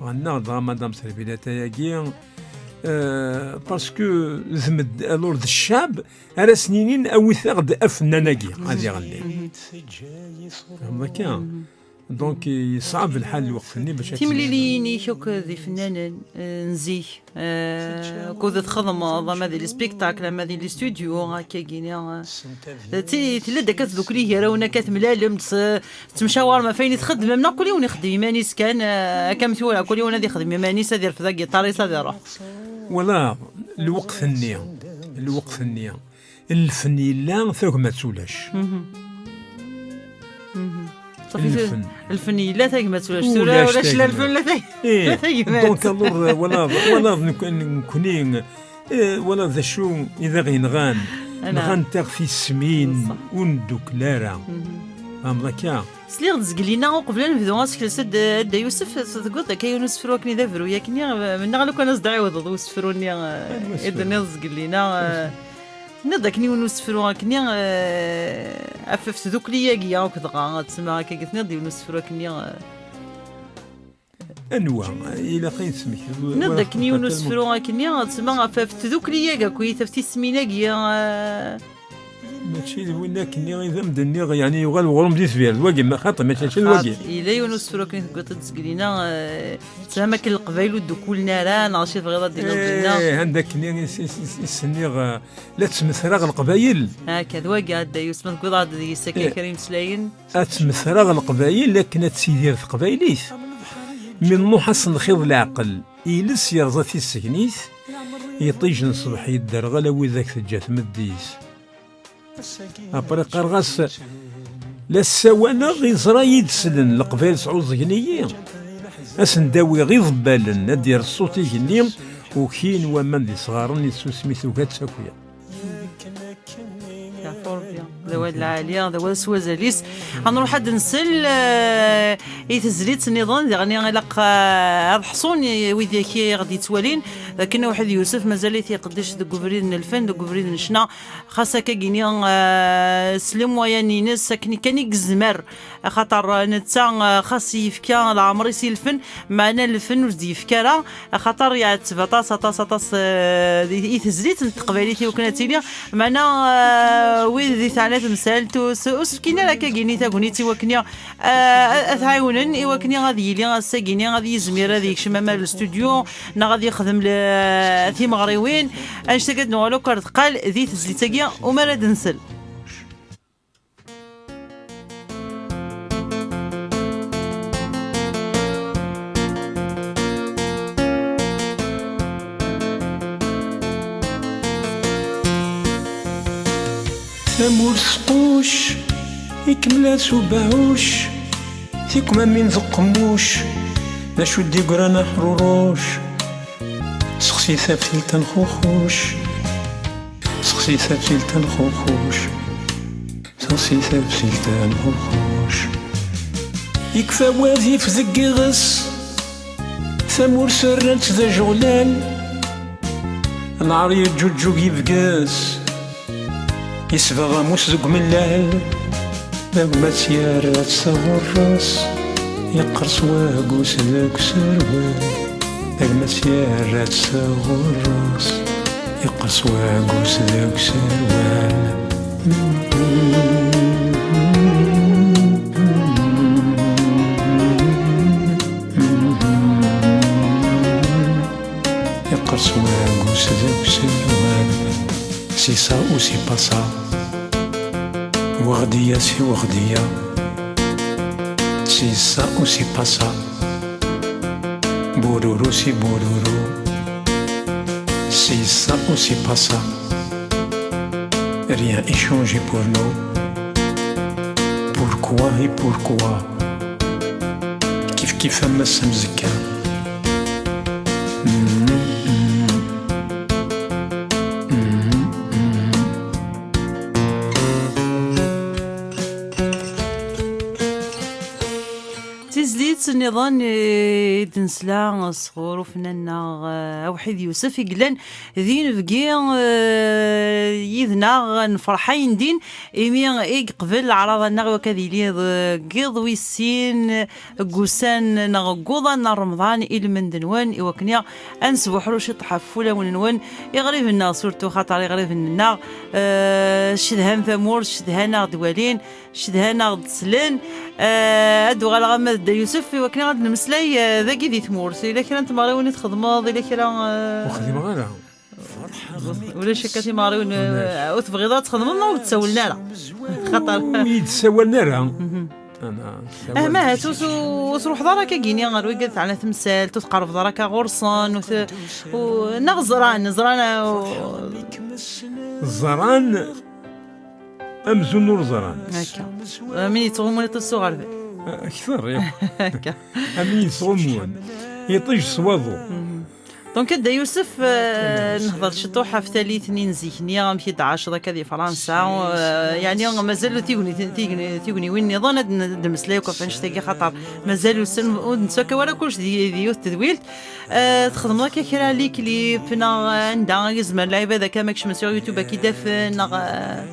Ɣennaɣ-d ɣer Madame Serbilat ayagi, eh, parce que d med-, alors d ccab ara s-ninin awit-aɣ-d afennan-agi ad iɣenni. Fehmeḍ akka? Donc, yeṣɛeb lḥal lweqt-nni bac ad timliliyin-ik akked ifennanen, eh, n zik, eh, akked txedmeḍ, ama di les spectacles, ama di les studios, akka-gini, eh, d ti-, tella-d akka tdukli gar-awen, akka temlalem, s-, tettemcawarem ɣef wayen i txeddmem, neɣ kul yiwen ixeddem iman-is kan, eh, akka am tura, kul yiwen ad ixdem iman-is, ad irfed agiṭar-is, ad iruḥ? Wala, lweqt-nni, lweqt-nni, lfen yella, tagmat ulac. Safi, lfen. Lfen yella, tagmat ulac. Tura ulac la lfen, la tag- eh, la tagmat. Donc, alors, wala wala nekkni, eh, wala d acu i d aɣ-yenɣan. Nɣant-aɣ tismin, ur neddukel ara. Fehmeḍ akka? Sliɣ-d zgelli-nni uqbel ad nebdu asekles, a Dda Yusef, tewwiḍ-d akka yiwen usefru akken d abruy akkenni, mennaɣ lukan ad s-d-ɛiwdeḍ i usefru-nni i d-tenniḍ zgelli-nni. Tenniḍ-d akken yiwen usefru akkenni ɣef tdukli-agi akk dɣa, tsemma akka tenniḍ-d yiwen usefru akkenni. Anwa? Ilaq ad yi-d-tesmektiḍ. Tenniḍ-d akken yiwen usefru akkenni, tsemma ɣef tdukli-agi akk, ɣef tismin-agi. Mačči d win akkenni i d am-d-nniɣ, yeɛni yuɣal uɣrum di tbir, d wagi, xaṭi, mačči d wagi. Yella yiwen usefru akken i tewwiḍ-d zgelli-nni, eh, tesɛam akken Leqbayel ur ddukulen ara, neɣ acu tebɣiḍ ad d-tiniḍ dinna? Eh, anda akkenni i s-nniɣ, eh, la ttmetreɣ Leqbayel. Akka, d wagi, a Dda Yusef, ma tewwiḍ-aɣ-d deg-s akka kra imeslayen. Ad ttmetreɣ Leqbayel akken ad tidir teqbaylit. Mi nnuḥ-as lxiḍ leɛqel, iles yerẓa tissegnit, iṭij n ṣṣbeḥ yedderɣel a widak teǧǧa tmeddit. Après qqareɣ-as, la ssawaleɣ, iẓra yid-slen, Leqbayel sɛuẓẓgen-iyi. Ad sen-d-awiɣ iḍebbalen, ad d-yerr ṣṣut igenni, ukin waman d isɣaren, issusmi tugi ad tt-aki. Yeɛfu Rebbi. D awal lɛali, d awal s wazal-is. Ad nruḥ ad nsel eh, i tezlit nniḍen, diɣen ilaq eh, ad ḥṣun i wid-agi i ɣ-d-yettwalin, d akken Awḥid Yusef mazal-it iqeddec deg ubrid n lfen, deg ubrid n ccna, xas akka gini eh, s lemwayan-ines, akken kan i yezmer. Axaṭer netta, eh, xas yefka leɛmer-is i lfen, meɛna lfen ur s-d-yefki ara, axaṭer iɛetteb aṭas, aṭas, aṭas, eh, i, i tezlit n teqbaylit i wakken ad tili, meɛna, eh, wid di teɛna temsalt ur s-, ur s-fkin ara akka gini tagnit i wakken, eh, ad t-ɛiwnen, i wakken ad yili ass-agini, ad yizmir ad yekcem ama lestudyu, neɣ ad yexdem le-, timeɣriwin, annect-agi ad nuɣal akk ar deqqal di tezlit-agi, umar ad nsel. Tamurt tquc, ikemmel-as ubeɛɛuc, tikmamin d uqemmuc, d acu d-yeggran aḥruruc. Sexsi taftilt n xuxuc, sexsi taftilt n xuxuc. Sexsi tafsilt n uxuc. Ikfa wadif deg iɣes, tamurt rran-tt d ajeɣlal. Nɛer yeǧǧuǧǧug yebges, isbeɣ amus deg umellal. Tagmat yerra-tt taɣurres, yeqqers wagus deg userwal. Tagmat yerra-tt taɣurres, yeqqers wagus deg userwal. Yeqqers wagus deg userwal. C'est ça ou c'est pas ça. Weɣdiya si weɣdiya. C'est ça ou c'est pas ça. Bururu si bururu. C'est ça ou c'est pas ça. Rien n'est changé pour nous. Pourquoi et pourquoi? Kif kif am ass amezkar. Tizlit nniḍen i d-nesla sɣur ufennan-nneɣ, eh, Awḥid Yusef i yellan d inebgi, eh, yid-neɣ, nferḥ ayendin imi i yeqbel leɛraḍa-nneɣ i wakka ad yili deg iḍ wis sin deg wussan neɣ deg uḍan n Remḍan i lmend-nwen, i wakken ad nesbuḥru ciṭ ɣef wulawen-nwen, iɣriben-nneɣ surtout, xaṭer iɣriben-nneɣ, eh, cedhan tamurt, cedhan ad aɣ-d-walin, cedhan ad aɣ-d-slen. Eh, ad d-uɣaleɣ ama d Dda Yusef i wakken ad d-nemmeslay, eh, dagi di tmurt. Yella kra n tmeɣriwin i txedmeḍ, yella kra, eh, Ur xdimeɣ ara. Ulac akka timeɣriwin, eh, ur tebɣiḍ ad txedmeḍ neɣ ur d-ssawlen ara? Xaṭer ur yi-d-ssawalen ara. Ana, Ah, ma ahat ur, ur truḥeḍ ara akka gini ɣer wigad teɛna temsalt, ur tqerrbeḍ ara akka ɣur-sen, ur te-, u-, neɣ ẓran, ẓran, u-, ẓran amzun ur ẓran. Akka. Amin yettɣummun iṭij s uɣerbal. Akter, yakk. Akka. Amin yettɣummun iṭij s waḍu. Donc, a Dda Yusef, eh, nehḍer ciṭuḥ ɣef tallit-nni n zik-nni, amek i d-tɛaceḍ akka di Fransa, eh, yeɛni mazal tigni-, tigni-, tigniwin nniḍen ad n-, ad d-nemmeslay akk ɣef annect-agi, xaṭer mazal ur sen-, ur d-nettakkaw ara kullec di, di yiwet tedwilt. Eh, txedmeḍ akka kra n clip, neɣ anda i yezmer lɛibad akka ma kecmen sur YouTube ad k-id-afen, neɣ, eh,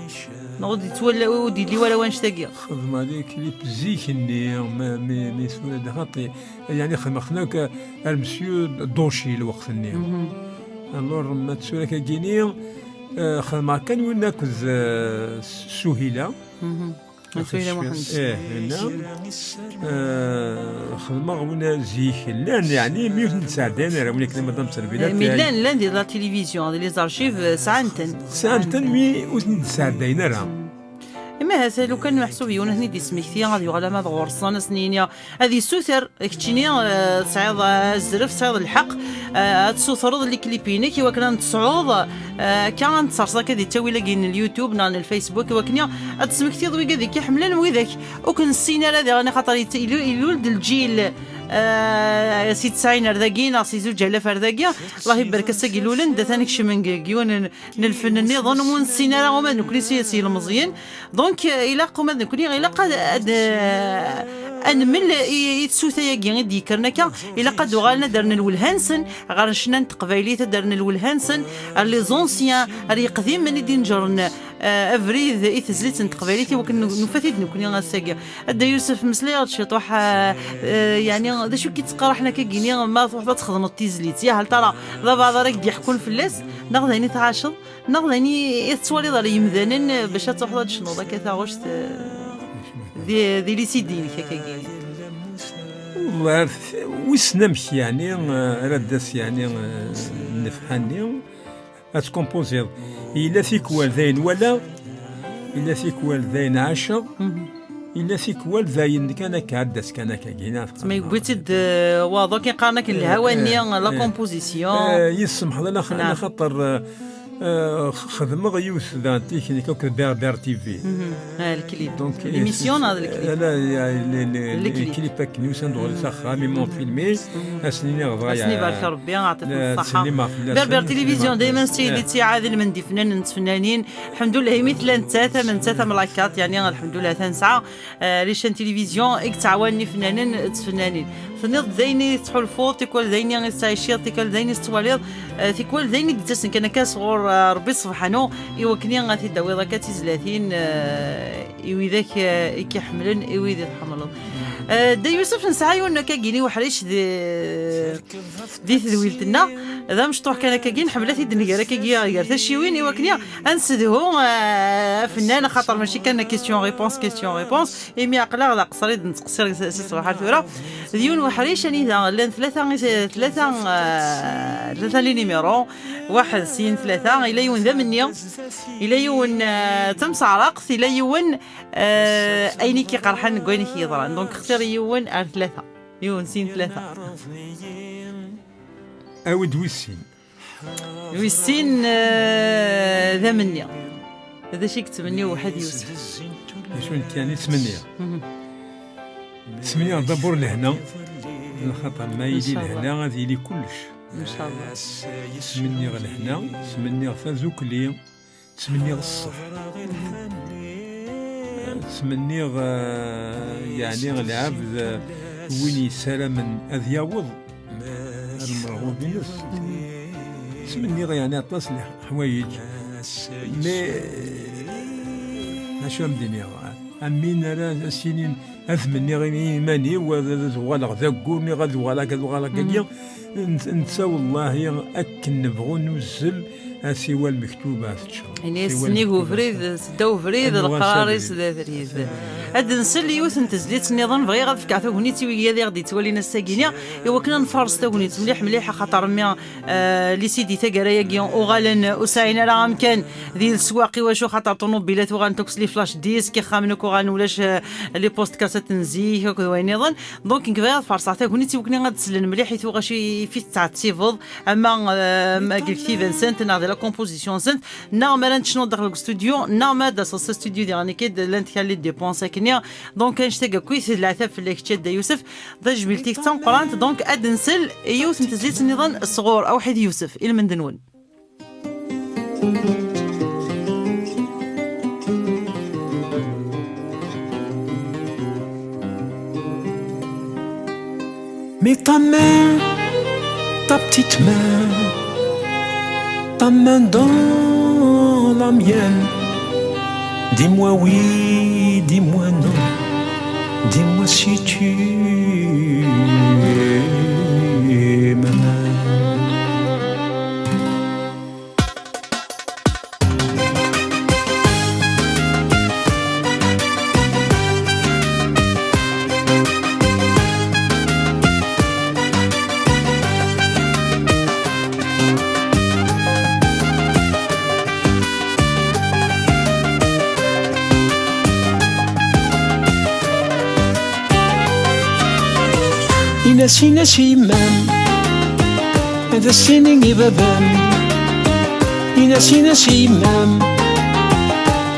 neɣ ur d-yettwala, ur d-yelli wara wannect-agi? Xedmeɣ les clips zik-nni, ma, mi, mi tura d xaṭi, yeɛni xedmeɣ-ten akk ar Monsieur Doci lweqt-nni. Alors, ma d tura akka gini, eh, xedmeɣ kan win akked, eh, Suhila. Suhila Muḥend. Eh, dinna. Eh, xedmeɣ win zik llan, yeɛni mi ur ten-id-sɛeddayen ara, win akken Madame Servila. Eh, mi llan, llan di la télévision, di les archives, eh, sɛan-ten. Sɛan-ten, mi ur ten-id-sɛeddayen ara. Imi ahat lukan meḥsub yiwen ad ten-id-ismekti, ad yuɣal ama d ɣur-sen, ad sen-yini, ad yessuter, keččini, eh, tesɛiḍ, eh, azref, tesɛiḍ lḥeqq, eh, ad tessutreḍ liklip-inek, i wakken ad n-tesɛuḍ, eh, akka ad n-tesserseḍ akka di ttawil-agi n YouTube neɣ n Facebook, i wakken ad tesmektiḍ wigad i k-iḥemmlen, widak ur k-nessin ara diɣen, axaṭer yet-, ilu-, ilul-d lǧil, eh, si tesɛin ar dagi neɣ si zuǧ alaf ar dagi, Allah ibarek, ass-agi lulen-d, atan kecmen deg, deg yiwen n, n lfen nniḍen, ur nessin ara uma d nekni si, si yilmeẓyen. Donc, eh, ilaq uma d nekni, ilaq ad, ad, eh, ad nmel i, i tsuta-agi i d-yekkren akka, ilaq ad uɣalen ad rren lwelha-nsen ɣer ccna n teqbaylit, ad rren lwelha-nsen ar les anciens, ar yeqdimen i d-inǧren, eh, abrid i tezlit n teqbaylit, i wakken nu-, nufa-t-id nekni ass-agi. A Dda Yusef, meslay-aɣ-d ciṭuḥ, eh, eh, yeɛni, d acu i k-ittqaraḥen akka gini, ma truḥeḍ ad txedmeḍ tizlit? Yah, hal tara d abaɛḍ ara k-d-iḥekkun fell-as, neɣ d ayen i tɛaceḍ, neɣ d ayen i, i tettwaliḍ ɣer yemdanen, eh, bac ad truḥeḍ ad d-tecnuḍ akka taɣect, eh, di, di les idées-inek akka gini? Wallah, wissen amek, yeɛni, eh, ara d-tas, yeɛni, eh, nnefḥa-nni. Ad tkumpuziḍ. Yella tikwal d ayen walaɣ, yella tikwal d ayen ɛaceɣ, yella tikwal d ayen kan akka, ad d-tas kan akka, gina. Ma yewwi-tt-id, eh, waḍu, akken qqaren akken lhawa-nni, eh, la composition. Eh, yessemḥeḍ, ala x-, ala xaṭer, eh, eh, xedmeɣ yiwet daɣen tiknik akked Berber T V. Ah, le clip. Donc, l'émission, eh, neɣ d le clip? Ala, ya, le, le, le clip akken yusan-d ɣur-i s axxam, i mon filmi, ad sen-iniɣ dɣa. Ad sen-ibarek Rebbi, aɛṭi-ten ṣṣaḥa. Berber Télévision, dayman s tili ttiɛad lmend ifennanen n tfennanin. Lḥemdullah, imi tella nettat, am nettat am la carte, yeɛni, lḥemdullah, atan nesɛa, eh, les chaînes télévision i yettɛawanen ifennanen d tfennanin. Tenniḍ-d d ayen i tettḥulfuḍ, tikwal d ayen i tettɛiciḍ, tikwal d ayen i tettwaliḍ, eh, tikwal d ayen i d-yettasen kan akka sɣur, eh, Rebbi subḥanu, i wakken ad t-id-tawiḍ akka d tizlatin, eh, i widak, eh, i k-iḥemmlen, i wid i tḥemmleḍ. Eh, Dda Yusef, nesɛa yiwen akka gini uḥric di, di tedwilt-nneɣ, d amecṭuḥ kan akka gini, nḥemmel ad t-id-nger akka gini gar tacciwin, i wakken ad nessedhu, eh, afennan, axaṭer mačči kan question-réponse, question-réponse, imi aql-aɣ d aqeṣṣer i d-nettqeṣṣir si ṣṣbeḥ ar tura. D yiwen uḥric anida llan tlata, tlata, eh, tlata les numéros, waḥed, sin, tlata, yella yiwen d amenni, yella yiwen, eh, d tamseɛraqt, yella yiwen, eh, ayen i k-iqerḥen deg wayen i k-yeḍran. Donc, xtir yiwen ar tlata. Yiwen, sin, tlata. Awi-d wis sin. Wis sin, eh, d amenni. D acu i yettmenni uḥad Yusef? D acu nekk yeɛni ttmenniɣ? Ttmenniɣ dabur lehna, lxaṭer ma yili lehna ad yili kullec. Ncallah. Ttmenniɣ lehna, ttmenniɣ tadukli, ttmenniɣ ṣṣeḥ. Ttmenniɣ, eh, yeɛni lɛebd, eh, win yessaramen ad yaweḍ ar lmerɣub-ines. Ttmenniɣ yeɛni aṭas n leḥwayeǧ. Mais, eh, acu am d-iniɣ? Am win ara as-yinin ad menniɣ i iman-iw, ad, ad uɣaleɣ d aggur, niɣ ad uɣaleɣ, ad uɣaleɣ akkagi. N-, netta, wallahi, akken nebɣu nuzzel, Asiwal mektub ad teččeḍ. Ini-as siwal sennig mektub ubrid, ad s-, seddaw ubrid, ad nuɣal s leqrar-is abrid. D abrid. Ad nsel yiwet n tezlit nniḍen, bɣiɣ ad fkeɣ tagnit i wigi ad aɣ-d-yettwalin ass-agi-ni, i wakken ad nfaṛes tagnit mliḥ mliḥ, axaṭer mmi, eh, les CD taggara-agi uɣalen ur sɛin ara amkan di leswaq, i wacu? Axaṭer ṭunubilat uɣalent akk s les flash disques, ixxamen akk uɣalen ulac, eh, les postes cassettes n zik akked wayen nniḍen. Donc nekk bɣiɣ ad faṛseɣ tagnit i wakken ad slen mliḥ i tuɣac i, i fi tettɛettibeḍ, ama, eh, deg lektiba-nsent neɣ di la composition-nsent, neɣ ma llant cnuḍ daxel deg studio, neɣ ma ad d-taseḍ s studio diɣen akka d llant kra les dépenses akkenni. Donc annect-agi akkit d leɛtab fell-ak kečč a Dda Yusef, d tajmilt-ik d tameqqrant. Donc ad nsel i yiwet n tezlit nniḍen sɣur Awḥid Yusef, ilmend-nwen. Mes ta main, ta petite main, ta main dans la mienne. Dis-moi oui, dis-moi non. Dis-moi si tu m'aimes. Ini-as, ini-as i yemma-m, ad as-tini i baba-m. Ini-as, ini-as i yemma-m,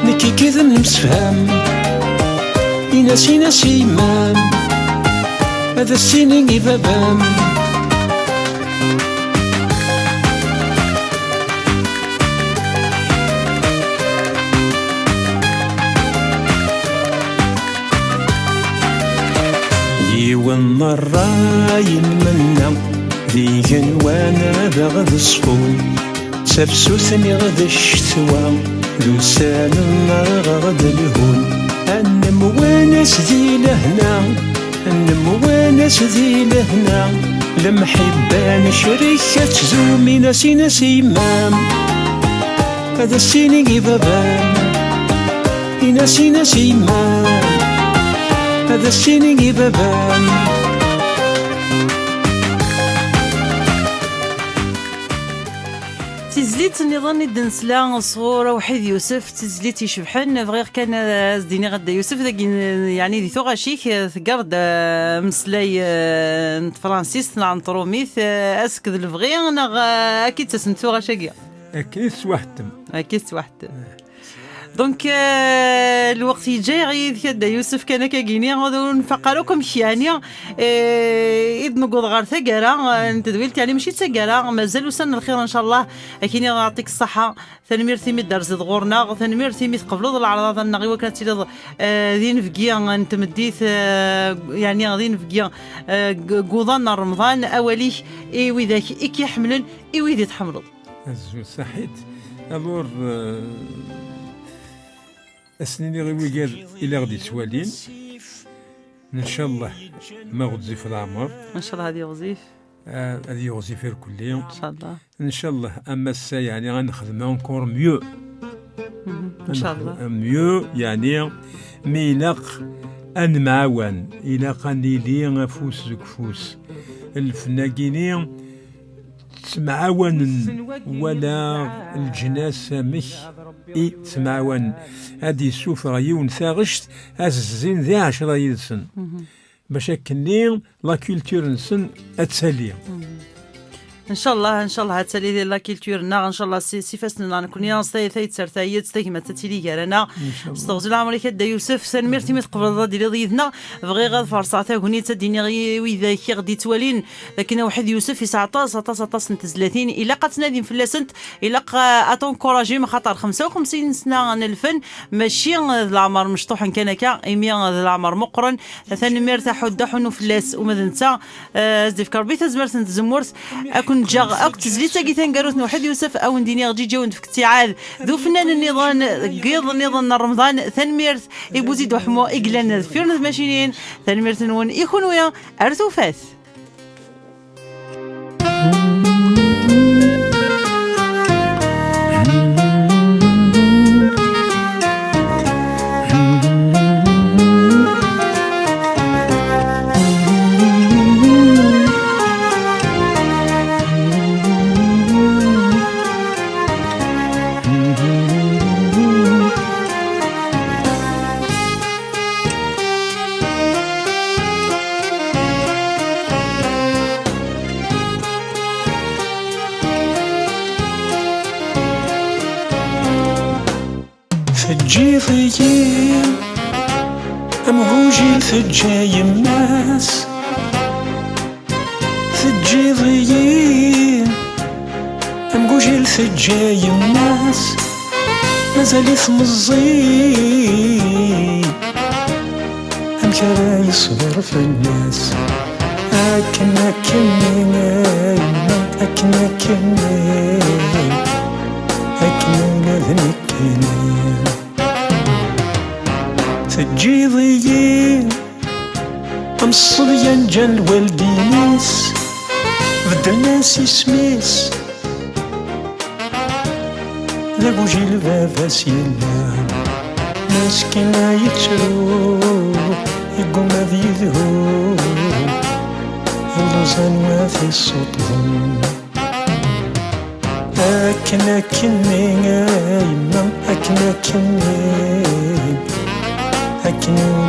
nekk i k-id nemsefham. Ini-as, ini-as i yemma-m, ad as-tini i baba-m. Yiwen n ṛṛay n menna, d igenwan ad aɣ-d-ṣfun, s tafsut-nni d ccetwa, d ussan-nneɣ ad d-lhun. Ad nemwanas di lehna, ad nemwanas di lehna, lemḥibba necrika tzum. Ini-as, ini-as i yemma-m, ad as-tini i baba-m. Ini-as, ini-as i yemma-m, ad as-tini i baba-m. Tizlit nniḍen i d-nesla sɣur Awḥid Yusef, d tizlit icebḥen. Bɣiɣ kan ad as-d-iniɣ a Dda Yusef, dagi, yeɛni di tuɣac-ik, teggareḍ, eh, ameslay, eh, n tefransist neɣ n trumit, eh, asked lebɣi, neɣ, eh, akka i ttasent tuɣac-agi? Akken i tettwaḥettem. Akken i tettwaḥettem. Donc, eh, lweqt yeǧǧa-yaɣ yid-k a Dda Yusef kan akka gini, ur nfaq ara akk amek yeɛni, eh, i d-newweḍ ɣer taggara, eh, n tedwilt, yeɛni mačči d taggara, mazal ussan n lxir, ncallah, akken i yeɛṭik ṣṣeḥḥa. Tanemmirt imi d-terziḍ ɣur-neɣ, tanemmirt imi tqebleḍ leɛraḍa-nneɣ i wakken ad tiliḍ, eh, d inebgi n tmeddit, eh, yeɛni d inebgi, eh, g-, g uḍan n Remḍan, awal-ik i widak i k-iḥemmlen, i wid i tḥemmleḍ. Azul saḥit. Alors, euh, ad sen-iniɣ i wigad i la ɣ-d-yettwalin, ncallah ma ɣezzif leɛmer. Ncallah ad yeɣzif. Ah, ad yeɣzif irkelli. Ncallah. Ncallah, am ass-a, yeɛni, ad nexdem encore mieux. Mhm. Ad nexdem ncallah. Mieux, yeɛni, mi ilaq ad nemɛawan, ilaq ad nili afus deg ufus. Lfen-agi-ni, ttemɛawanen, wala leǧnas amek i ttemɛawanen. Ad d-yessufeɣ yiwen taɣect, ad zzin di ɛecra yid-sen. Mhm. Bac akkenni la culture-nsen ad tali. Mhm. Ncallah, ncallah ad tali la culture-nneɣ, ncallah s, s ifassen-nneɣ nekni, s tayet, tayet s tayet, s tagmat ad tili gar-aneɣ. Ncallah. S teɣzi n leɛmer-ik a Dda Yusef, tanemmirt imi tqebleḍ ad d-tiliḍ yid-neɣ. Bɣiɣ ad farṣeɣ tagnit, ad d-iniɣ i widak i ɣ-d-yettwalin, d akken Awḥid Yusef yesɛa aṭas, aṭas, aṭas n tezlatin. Ilaq ad tnadim fell-asent, ilaq, eh, ad t-encouragim, axaṭer xemsa u xemsin sna n lfen, mačči, eh, d leɛmer mecṭuḥen kan akka, imi, eh, d leɛmer meqqren. Tanemmirt a Ḥuddu, aḥunnu fell-as, uma d netta, eh, ad s-d-ifk Rebbi tazmert n tzemmurt. Ad ken-ǧǧeɣ akk d tezlit-agi taneggarut n Awḥid Yusef, ad wen-d-iniɣ ǧiǧa, ad wen-d-fk ttiɛad d ufennan nniḍen deg yiḍ nniḍen n Remḍan. Tanemmirt i Buzid Uḥemmu i yellan deffir n tmacinin. Tanemmirt-nwen i kunwi. Ar tufat. Teǧǧiḍ-iyi am ugujil teǧǧa yemma-s. Teǧǧiḍ-iyi am ugujil teǧǧa yemma-s. Mazal-it meẓẓi, amek ara yeṣber fell-as? Akken, akken, akken, akken, akken ula d nekkini. Teǧǧiḍ-iyi am ṣṣebyan ǧǧan lwaldin-is, beddlen-as isem-is. D agujil baba-s yella, meskin a yettru, yegguma ad yedhu. Illuẓen wa t-issuṭṭḍen. Akken, akken, a yemma, akken, akken, akken ur